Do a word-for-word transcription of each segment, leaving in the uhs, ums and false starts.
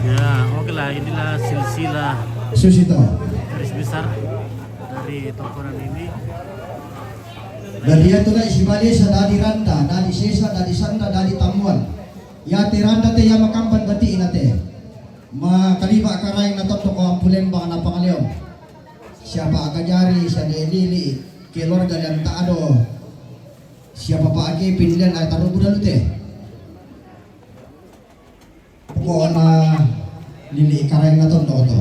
Ya, oke lah, inilah silsilah Susito. Garis besar dari tongkonan ini. Dan dia tu naik si Bali sa dadi randa, dadi sesa, dadi sanda, dadi tambuan. Ya te randa te ya makamban bati na te. Ma kalima karai na toto ko ampulembang na pangaleon. Siapa akajari, siapa lili, keluarga dan tak ado. Siapa pa ake pinilian ay tarubu dalu te. Pokokna lili kareng na tonto to.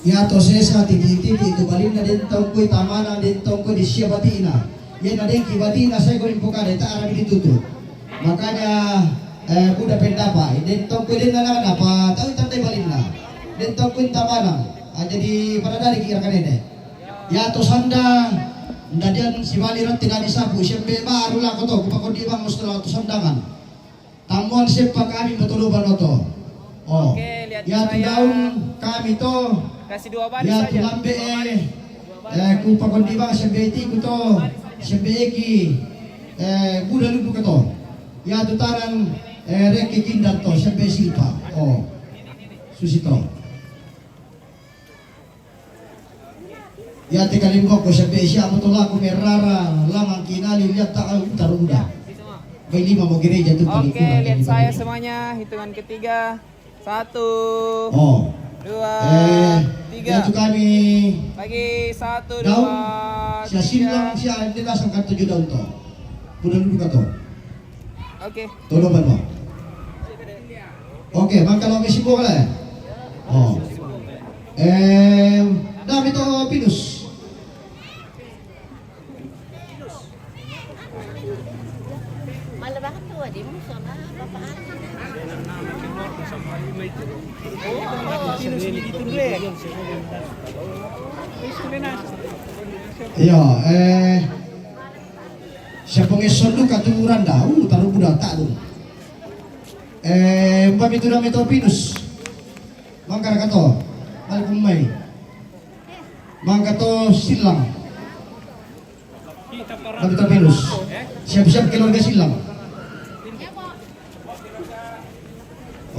Ya to sesa titi titi tu balinna den tongkoi tamana den tongkoi di sia batina. Ya na den ki batina sai ko limpo kade ta arabi ditutu. Makanya eh, kuda pendapa den tongkoi den na napa tau tandai balinna. Den tongkoi tamana. Ah, jadi pada dari kira kanene. Ya to sanda ndadian si bali ratti nadi sapu sembe baru lako to kupakondi bang mustalah to sandangan. Tambuan sepa kami matoloban oto. Oh. Oke, lihat Ya tu saya. Daun kami to. Kasih dua baris Ya saja. tu lambe eh. Eh, ku pakondi bang sembe tiku to. Sembe eki. Eh, buda lubu ka to. Ya tu taran eh, reki kindan to sembe silpa. Oh. Susito. Ya te kalimboko sembe sia motolaku merara lamang kinali lihat tak taruda. Bai lima mo gereja tu Oke, paling kurang lihat dari saya paling. Semuanya. Hitungan ketiga. Satu, Oh. dua, Eh, tiga. Ya tu kami Lagi satu, Daun. Dua, Sia silang tiga. Sia ini dasang kan tujuh Daun to. Buda lubu ka to. Oke. Toloban mo. Oke, bang kalau misi bola ya. Oh. Eh, dami to Pinus. Malabahan to, di mo sa mga papaan. Iya, eh, siapa ngeson duka tu randa, uh, taruh budak tak tu. Eh, umpami tu dami to Pinus. Mangkar kato, balik umai. Mangkato silang. Dami to Pinus. Siap-siap keluarga silang.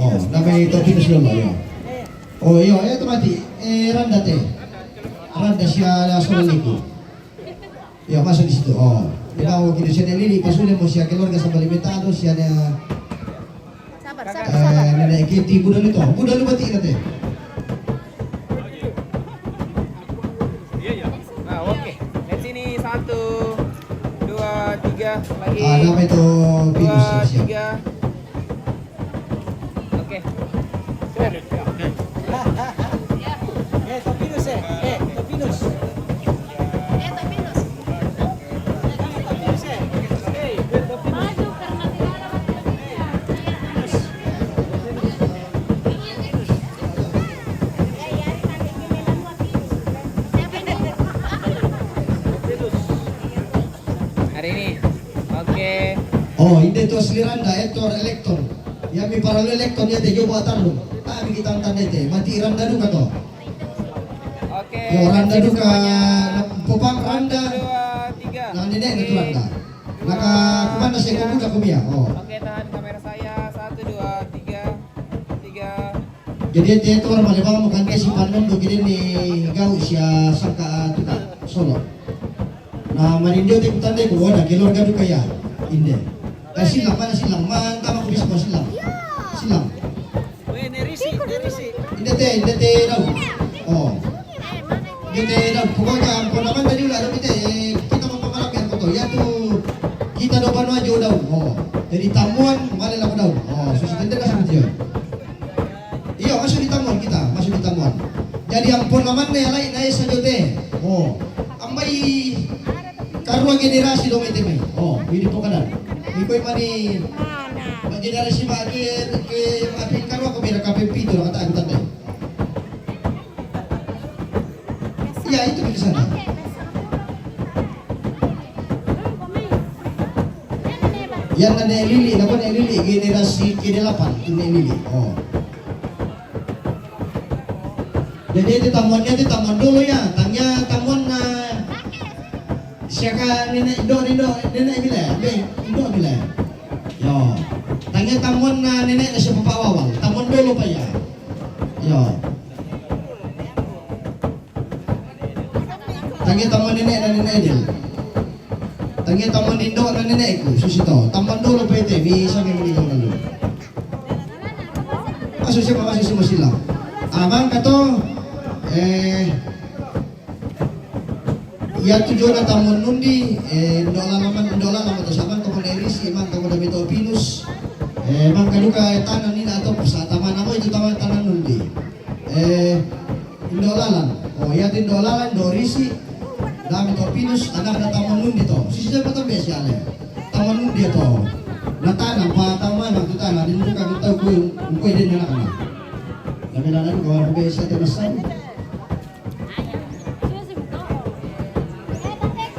Oh, dami to Pinus dulu ya. Oh iya, ya tu mati. Eh, randa te. Randa sia solaliku. Ya masuk di situ. Oh, di bawah kita sia lili pasule mo sia keluarga sambali metado sia ne. Sabar, sabar, sabar. Eh, nenek Kiti buda lu to. Buda lu batik nate. Nah, oke. Lihat sini, satu, dua, tiga. Lagi. Ah, dami to Pinus Dua, siap. Tiga. Oke. Eh, Topinus eh. Eh, Topinus. Eh, Topinus eh. Eh, Topinus eh. Hari ini. Oke. Oh, inde to asli randa, etor elektor. Ya mi paralu elektor ya te jobo atarlu. Tak mi kita antan te. Mati randa duka to. Oke. Yo randa Sini duka semuanya. na popang randa. Dua, tiga. Nah, nenek Oke. itu randa. Maka kumanda saya buda kumia. Oh. Oke, tahan kamera saya. Satu, dua, tiga. Tiga. Jadi dia itu orang Palembang bukan dia si Panon do gini ni gau sia saka tuka solo. Nah, marindio te kutande ko wada keluarga duka ya. Inde. Eh, silang mana silang? Mantap aku bisa silang. Silang. Weh, nerisi, nerisi. Inde te, inde te dau. Oh. Inde te dau. Pokoknya ampun aman tadi ulah dau inde. Kita mau pemalam yang foto. Ya tu kita do banua jo dau. Oh. Jadi tamuan balik lah dau. Oh, susi tende kasih dia. Iya, masuk di tamuan kita, masuk di tamuan. Jadi ampun aman ne alai nae sajote. Oh, ambai karua generasi do mete mai. Oh, ini pokadan. Ikoi mani generasi ma ke ke api karua ko bera kape pitu kata aku tante. Iya, itu di sana. Yang ada lili, apa nek lili generasi kedelapan ini lili. Oh. Jadi itu tamuannya itu tamuan dulu ya, tanya tamuan na siaka nenek do nenek nenek bila, be do bila. Yo. Tanya tamuan na nenek na siapa Pak Wawal, tamuan dulu Pak ya. Tangi tamu nenek dan nenek dia. Tangi tamu nindo dan nenekku, susi to. Taman dulu P T, bisa ni menindo lalu. Masuk siapa, masuk semua silang. Abang kata, eh, ya tu jona tamu nundi, eh, ndola laman, ndola laman tu saman, tamu dari si, man, tamu dari to pinus. Eh, man kaduka, eh, tanah ni atau pusat, taman apa itu taman tanah nundi. Eh, Indo Lalan. Oh, ya, Indo Lalan, Indo Risi. Dami to pinus, anak na taman nundi to. Sisi siapa tambe si ale. Taman nundi to. Na tanah, pa taman, na tu tanah, din buka tu tau kui, kui din anak na. Dami lalan, kawan buka isi ate masan.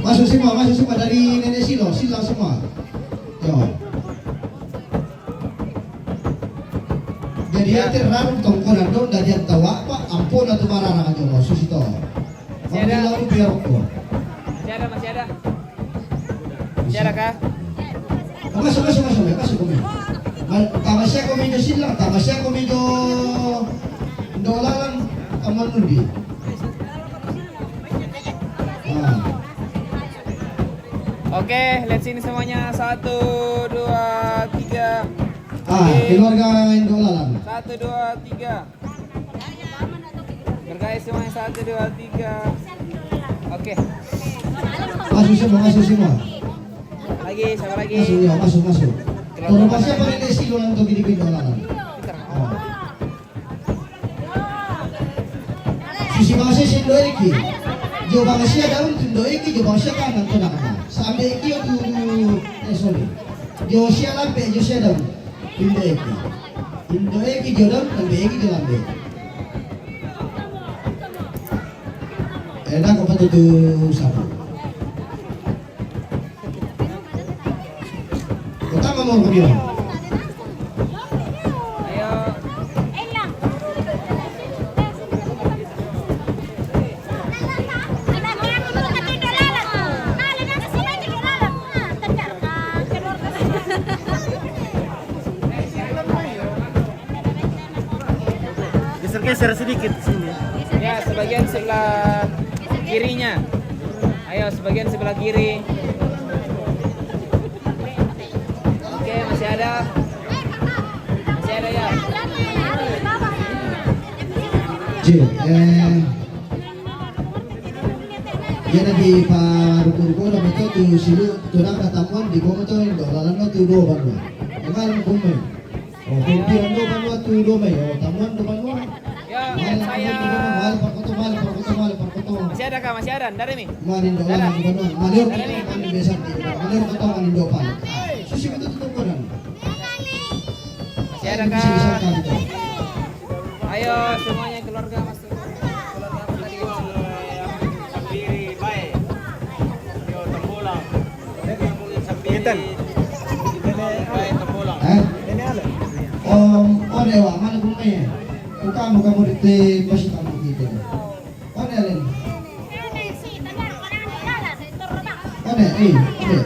Masuk semua, masuk semua dari Nenek Silo, silang semua. Yo. Jadi ate rarung tongkonan dong, dadian tawa apa, ampun atu marara aja mau susi to. Masih ada? Mau bilang biar aku. Masih ada, masih ada. Masih ada kah? Masuk, masuk, masuk, masuk, masuk. Mal-, tamasya ko medyo silang, tamasya ko medyo Indo Lalan, taman nundi. Ah. Oke, lihat sini semuanya. Satu, dua, tiga. Ah, oke. Keluarga Indo Lalan. Satu, dua, tiga. Bergaya semuanya. Satu, dua, tiga. Oke. Masuk semua, masuk semua. Lagi, siapa lagi? Masuk, ya, masuk, masuk. Keluarga. Toro pasti apa ini sih lo nanti di Indo Lalan? Putar. Oh. Susi bangsa si Indo Eki. Jo bangsa daun tu Indo Eki, jo bangsa kanan tu nak. Sampai Eki tu, eh, sorry. Jo sia lampe, jo sia daun. Indo Eki. Indo Eki jo daun, lampe Eki jo lampe. Eh, dah kau patut tu siapa? Utama mau kau bilang. Ayo. Geser-geser sedikit sini. Ya, sebagian sebelah kirinya. Ayo, sebagian sebelah kiri. Oke, masih ada. Masih ada ya? Ji, eh, ya, na di pa ruko-ruko na beto tu silu, tu na katamuan di komo to Indo Lalan tu do banua. Enggak, kume. Oh, pimpiran do banua tu do mai. Oh, tamuan do banua. Ya, saya. Mal, parkoto, mal, parkoto, mal, parkoto. Masih ada kah? Masih ada? Ndak ada, Mi? Mal Indo Lalan do banua. Mal Indo Lalan do banua. Mal Indo Lalan do banua. Susi betul tu koran. Masih ada kah? Ayo, semuanya keluarga masuk. Keluarga apa tadi? Intan. Hah? Om, ode wa, mana kumanya? Bukan, bukan murid, eh, pasti kamu gitu. One, Alen. One, eh, oke.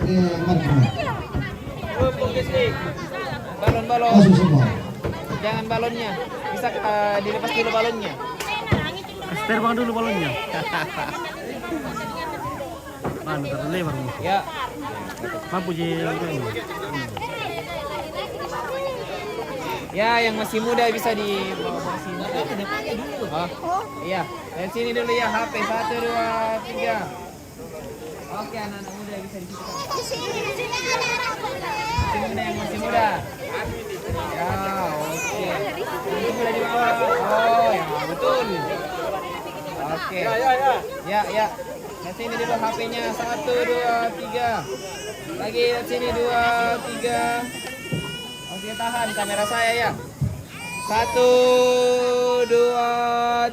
Eh, mana, mana? Balon, balon. Masuk semua. Jangan balonnya. Bisa, eh, dilepas dulu balonnya. Kasih terbang dulu balonnya. Mana terlebar nih? Ya. Mampu je. Ya, yang masih muda bisa di bawah sini. Oh, iya. Dari sini dulu ya, H P. Satu, dua, tiga. Oke, anak-anak muda bisa di situ. Masih muda, yang masih muda. Ya, oke. Masih muda di bawah. Oh, ya, betul. Oke. Ya, ya, ya. Ya, ya. Lihat sini dulu H P-nya. Satu, dua, tiga. Lagi, lihat sini. Dua, tiga. Oke, tahan kamera saya ya. Satu, dua,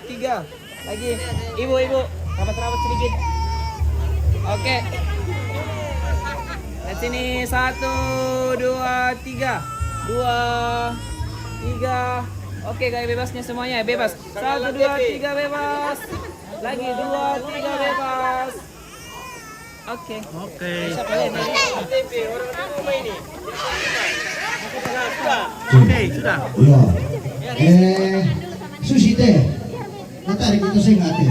tiga. Lagi. Ibu, ibu. Rapat-rapat sedikit. Oke. Lihat sini. Satu, dua, tiga. Dua, tiga. Oke, kayak bebasnya semuanya. Bebas. Satu, dua, tiga, bebas. Lagi, dua, tiga, bebas. Oke. Oke. Siapa lagi? Oke, sudah. Ya. Eh, Ite, natarik ito sa ingate.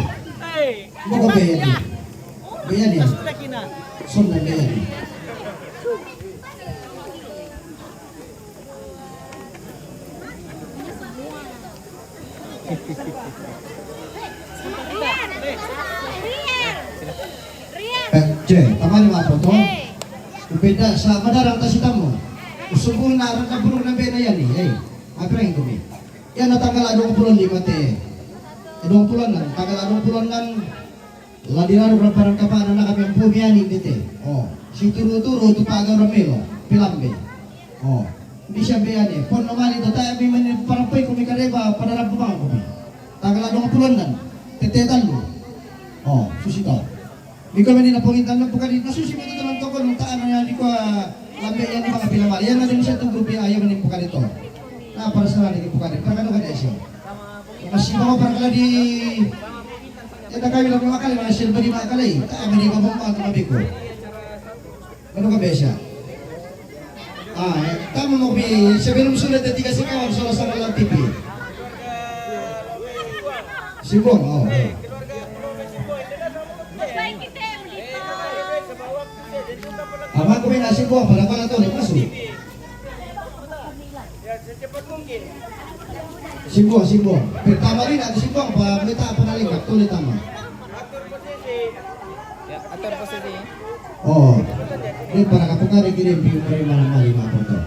Baka ba yan eh? Ba yan eh? Sundan ba yan eh? Eh, che, tamani ma foto? Upeda sa madarang ta si tamo. Usubu na ran na burung na bena yan eh. Eh, apirang ko mi. Yan na tanggal adong pulon lima te. Adong pulon nan, tanggal adong pulon nan. Ladi raro ran parang kapana na kami ampu miani dete. Oh, si turu-turu tu paga ramelo, pilambe. Oh, di siya be ane, pon no mali to tayo mi mani parang pay kumi kareba pada rabu bang kumi. Tanggal adong pulon nan, tete talu. Oh, susito. Di ko mani na pongin talu pukadi, na susi mo to taman toko nung taan na di ko, ah, lambe yan mga pilamali. Yan na din siya tu grupi ayaw mani pukadi to. Na para sa lagi pukadi, para kano kadi siya. Kasi mga para kala di, yan na kayo lang mga kali, mga silba di mga kali. Taan na di mabang mga tumabi ko. Ano ka, Besya? Ah, eh, tama mo, bi, sebelum sudah tetiga sekawan, salah salah T V. Sibong, oh, oh. Ama ko may nasibong, para pala to, masuk. Simbo, simbo. Pertama ni nak simbo pa mita apa nalingkap tu ni tama. Ya, atur posisi. Oh. Ini para kapukari kiri piu kari mana mali mako to.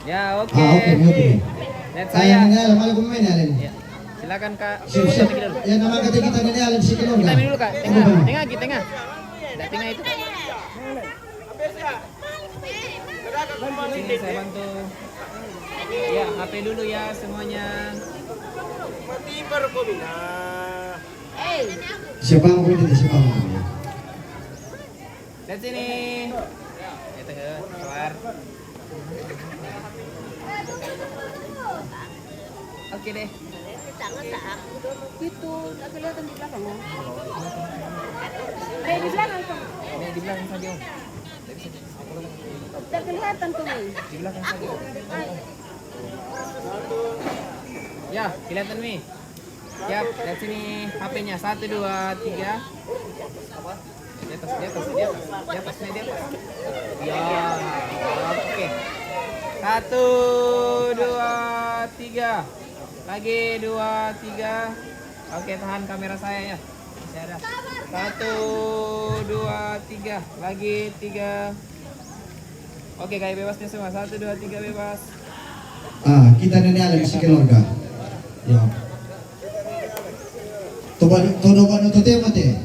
Ya, oke. Ah, oke, oke. Lihat saya. Saya nanya lah malu komen ya, Len. Ya. Silakan, Kak. Siap, siap. Ya, nama kata kita nanya Len si keluarga. Kita dulu, Kak. Tengah, tengah, Kak, tengah. Nggak tengah itu, Kak. Sini saya bantu. Ya, H P dulu ya semuanya. Siapa yang mau ini? Siapa yang mau ini? Lihat sini. Itu, keluar. Oke deh. Itu, tak kelihatan di belakang, oh. Eh, di belakang, Kak. Ini di belakang saja, Om. Tak kelihatan tuh, Wi. Di belakang saja, Om. Ya, kelihatan, Mi. Ya, lihat sini H P-nya. Satu, dua, tiga. Di atas, di atas, di atas. Di atas, naik di atas. Ya, oke. Satu, dua, tiga. Lagi, dua, tiga. Oke, tahan kamera saya ya. Masih ada. Satu, dua, tiga. Lagi, tiga. Oke, kayak bebasnya semua. Satu, dua, tiga, bebas. Ah, kita nene Alex si keluarga. Ya. Toba, todo ba no tote mate.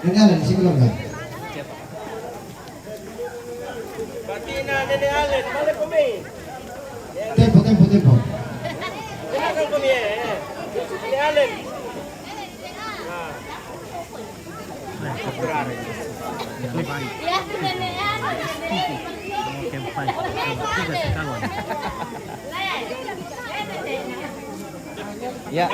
Nene Alen, si keluarga. Batina, Nene Alen, balik ko, Mi. Tempo, tempo, tempo. Silakan ko, Mi, eh. Nene Alen. Ah. Ya.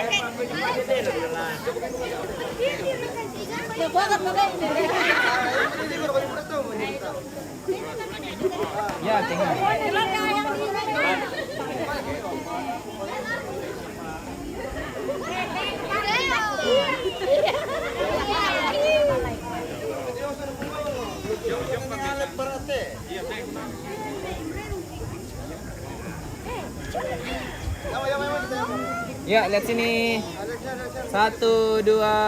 Ya, tengok. Ya, lihat sini. Satu, dua,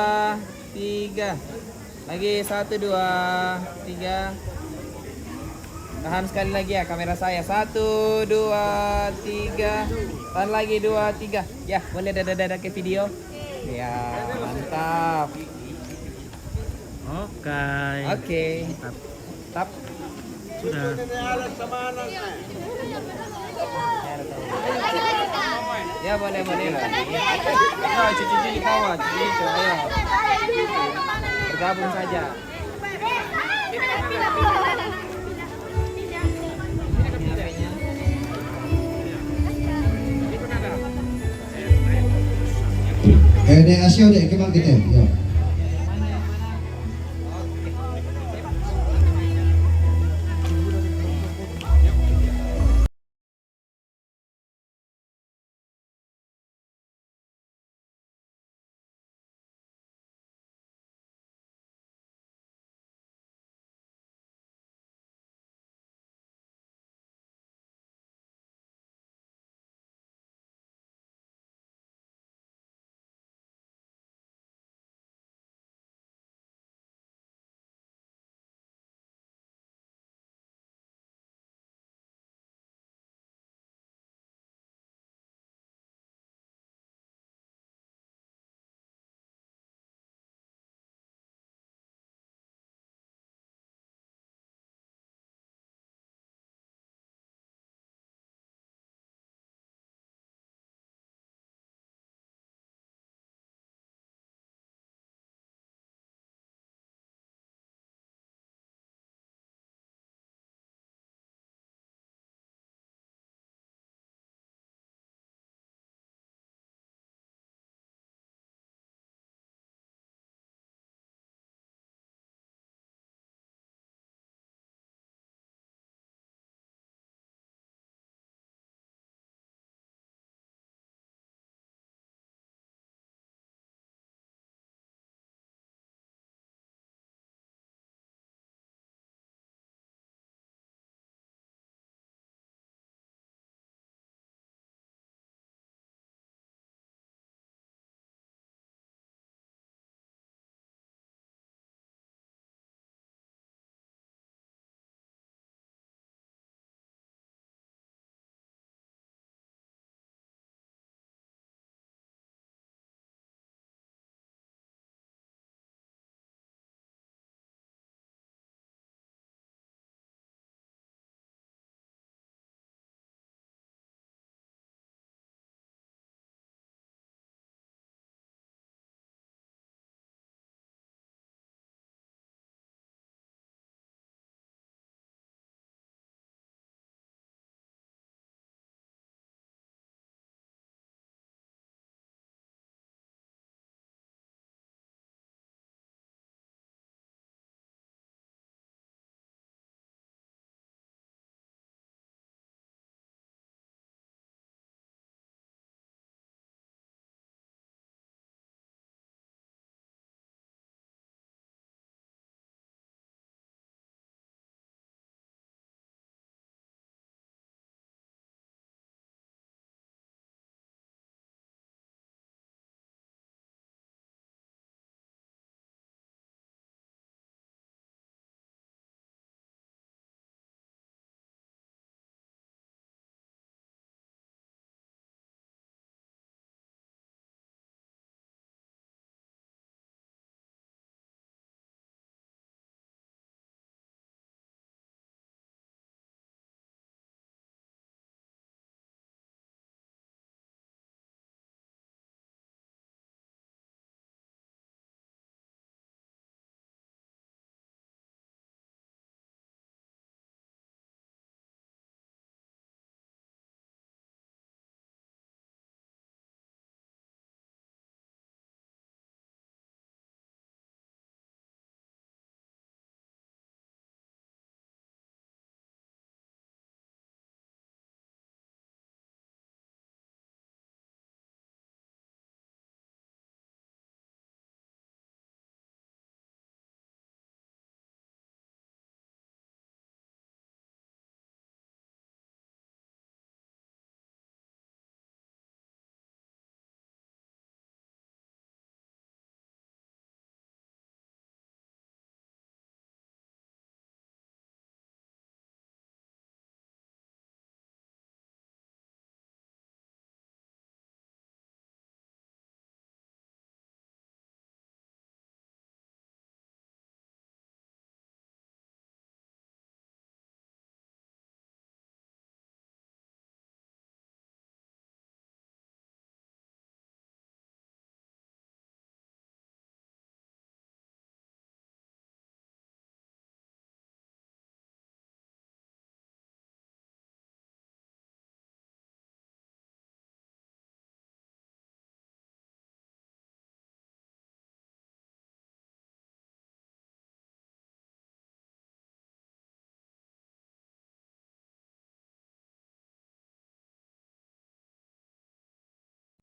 tiga. Lagi satu, dua, tiga. Tahan sekali lagi ya kamera saya. Satu, dua, tiga. Tahan lagi, dua, tiga. Ya, boleh dada-dada ke video. Ya, mantap. Oke. Oke. Mantap. Tap. Sudah. Ya, boleh, boleh. Ya, cuci-cuci kawan, cuci-cuci, ayo. Bergabung saja. Eh, dek, asio, dek, kembang kita, ya.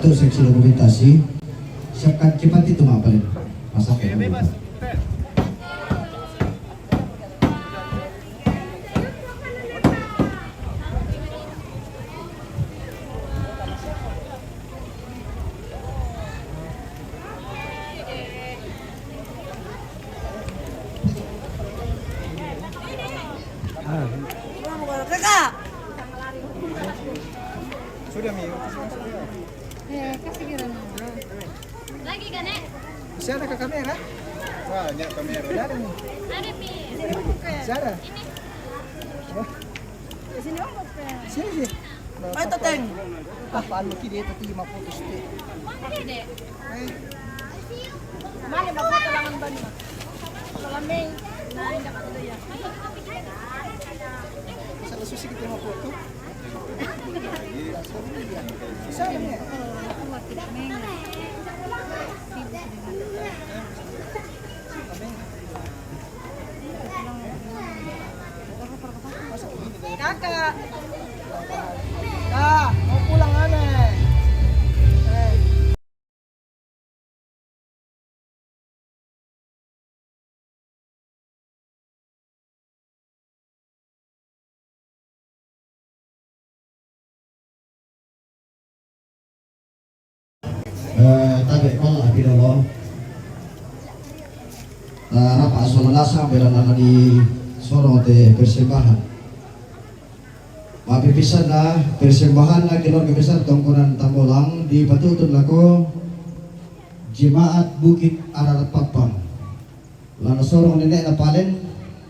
Untuk seksi dokumentasi, siapkan cepat itu, Mak, paling. Masak ya. Sudah, Mi. Eh, kasih kira. Lagi kan, Nek? Masih ada ke kamera? Banyak kamera. Tidak ada, Mi. Ada, Mi. Masih ada? Ini. Wah. Sini, Om. Sini, sini. Ayo, Toteng. Ah, palu ki dia tadi lima puluh sih. Mana dia, Dek? Eh. Mana mau foto dengan Bani? Kalau Mei, nah, ini dapat foto ya. Bisa susi kita mau foto. Bisa, ya? Kalau aku tidak main. Kakak. Dah, mau pulang aneh. Eh. Eh, tabe pala api dolo. Eh, rapa sola lasang bela nana di sono te persembahan. Mapipisan na persembahan na keluarga besar Tongkonan Tambolang dipatutun lako jemaat Bukit Ararat Pappang. Lana sorong nenek na palen,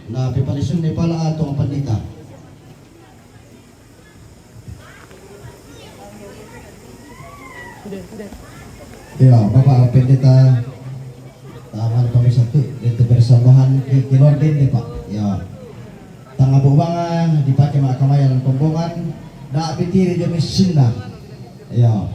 na pipalisun ni pala atong pandita. Ya, Bapak Pendeta, tangan kami satu, itu persembahan di kilor dende, Pak. Ya. Tanga bubanga dipakai mak kamaya dan kombongan, dak pitiri jami sinna. Ya.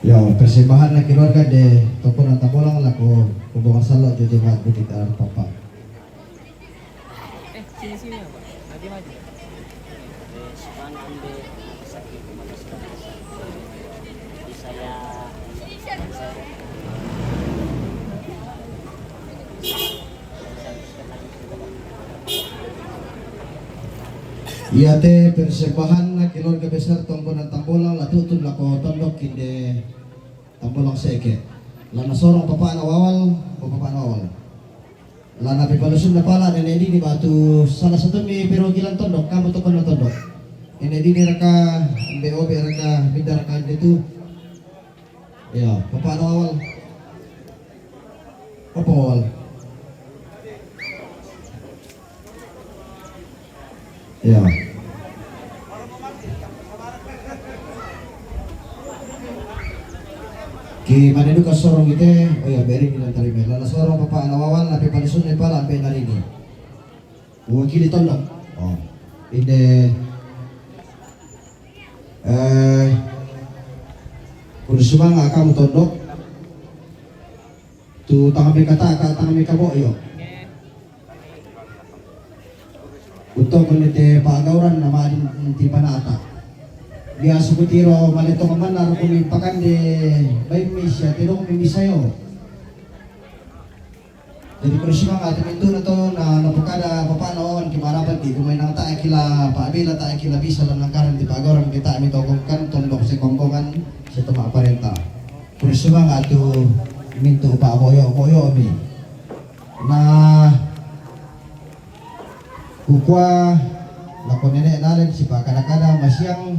Ya, persembahan na keluarga de Tongkonan Tambolang lako kombongan salo jo jemaat Bukit Ararat Pappang. Eh, sini, sini, Pak. Maju, maju. Terus, Bang, ambil sakit, Bang, sakit. Di saya, Iate persembahan na keluarga besar Tongkonan Tambolang la tutun lako tondok inde Tambolang seke. Lana sorong Bapak na wawal, Bapak na wawal. Lana pipalisun na pala nenek dini batu salah satu mi perwakilan tondok, kamu tokon na tondok. Nenek dini raka, B O B raka, minda raka itu. Ya, Bapak na wawal. Bapak wawal. Ya. Ki mane duka sorong ite, oh ya, beri ni lantari me. Lana sorong Bapak na wawal, na pipalisun ni pala ampe narini. Wakili tondok. Oh. Inde, eh, kudu sumanga kamu tondok. Tu tanga mi kata, ka tanga mi kabo yo. Uto ko ni te pagauran na madin ti panata. Biasa ku tiro male to mana ro kumi pakande bai misia tiro kumi misayo. Jadi persimangat mintu na to na napakada papa na on ki marapat di kumai nang ta kila pa bela ta kila bisa lan nangkaran ti pagauran kita mi tokong kan tondok se kongkongan se toma parenta. Persimangat tu mintu pa boyo boyo mi. Na kukua lako nenek nalen sipa kada-kada masiang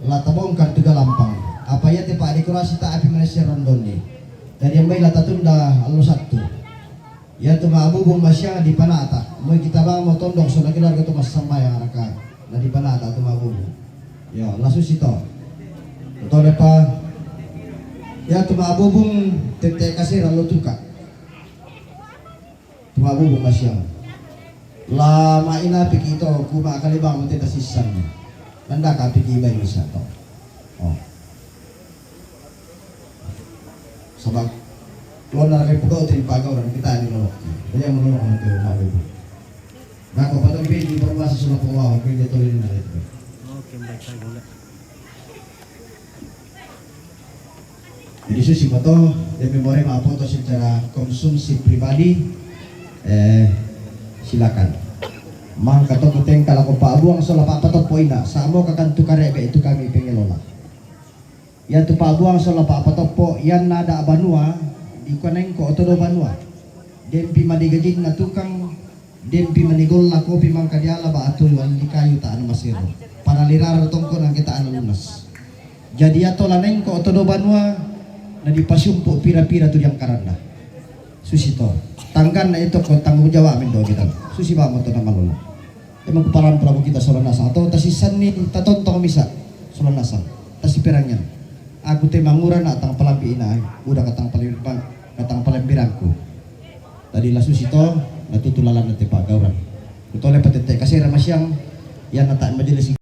la tabongkar tu galampang. Apa ia te pa dekorasi ta api Malaysia rondon ni. Dari ambai la tatunda allo satu. Ia tu mabubung masiang di panata. Moi kita bang mo tondok so na keluarga tu masambayang raka. Na di panata tu mabubung. Ya, lasu sito. Betul pa. Ia tu mabubung tete kasir allo tuka. Tuma bubu masiang. La maina piki to kuma kalibang mate tasisan. Nanda ka piki bai misa to. Oh. Sabab lo na ke pudo tin pagaw na kita ni lo. Jadi yang lo na ke mabu. Nako patang piki permasa sula pawa piki to ni na itu. Jadi susi mo to, demi more ma apoto secara konsumsi pribadi, eh, silakan. Mangka to kutengka lako pa'buang sola pa'patoppo ina, samo kakantu karebe itu kami pengelola. Yatu pa'buang sola pa'patoppo, yan nada banua, dikuanengko otodo banua. Dempi mani gajinna tukang, dempi mani golla kopi mangka diala ba'tu alli kayu ta anu masero. Panalirara tongko nang kita anu lunas. Jadi ato lanengko otodo banua, na dipasumpu pira-pira tu diangkaranna. Susi to. Tangganna itu ko tanggung jawab mendo kita. Susi bamo to namalola. Emang palan pelaku kita sola nasang atau tasisanni tatontong misa sola nasang. Tasiperangian. Aku te mangura na tang palambi ina, udah katang palambi, katang palambirangku. Tadi lasu sito, natutu lalan na te pagauran. Kutole patete kasera masiang, yan na tak majelis